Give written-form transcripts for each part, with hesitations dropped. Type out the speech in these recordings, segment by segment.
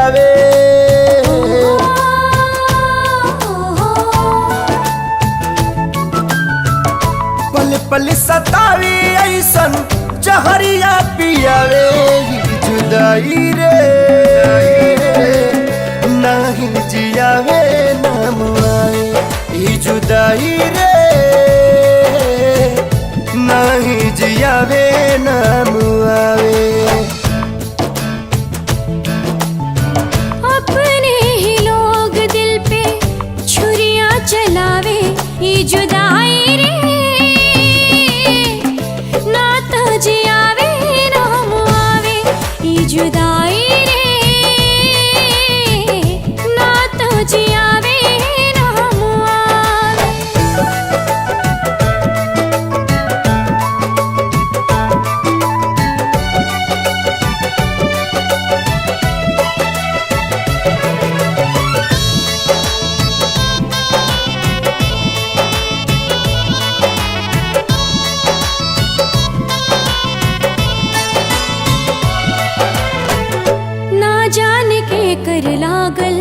पियावे। पल पल सतावे ऐसन जहरिया पियावे। ई जुदाई रे नाही जियावे नाम आवे। ई जुदाई रे नाही जियावे नाम आवे। अपने ही लोग दिल पे छुरियां चलावे, ये जुदाई रे ना तो जियावे ना मुआवे। ये जुदाई रे ना तो जियावे ना मुआवे। ना जान के कर लागल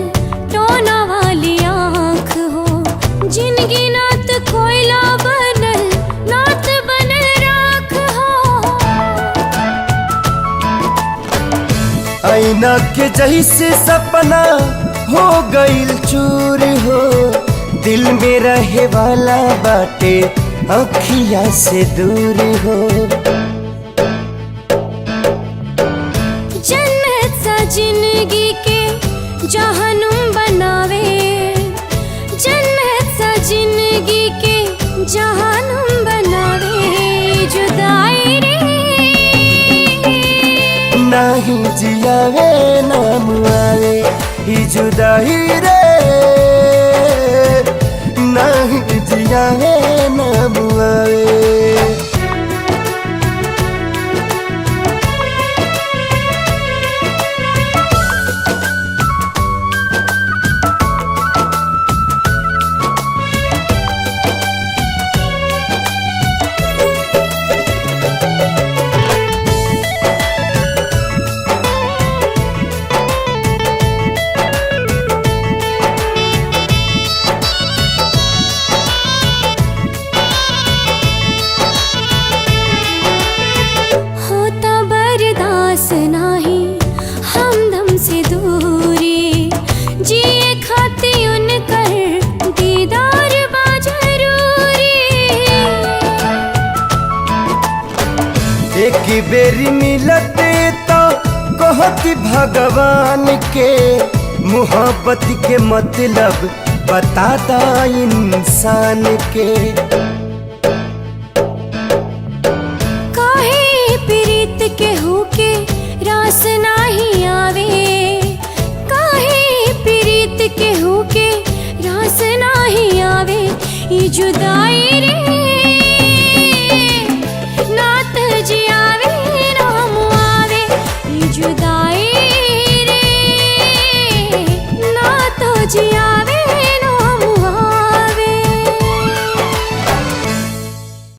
टोना वाली आँख हो, जिनगी नात कोयला बनल नात बनल राख हो। ऐना के जैसे सपना हो गईल चूर हो, दिल में रहे वाला बाटे अखिया से दूर हो। जन्नत सा जिंदगी के जहनुम बनावे, जन्नत सा जिंदगी के जहनुम बनावे। जुदाई रे नाही जियावे नाम आवे। ई जुदाई रे नाही जियावे नाम आवे। होता बर्दाश्त नाही हमदम से दूरी, जिए खाती उनकर दीदार बा जरूरी। एक बेरी मिलते तो कहती भगवान के, मोहब्बत के मतलब बताता इंसान के। काहे प्रीत के होके रास नाही आवे, काहे प्रीत के होके रास नाही आवे। ई जुदाई रे नात जियावे राम आवे। ई जुदाई रे नात जियावे।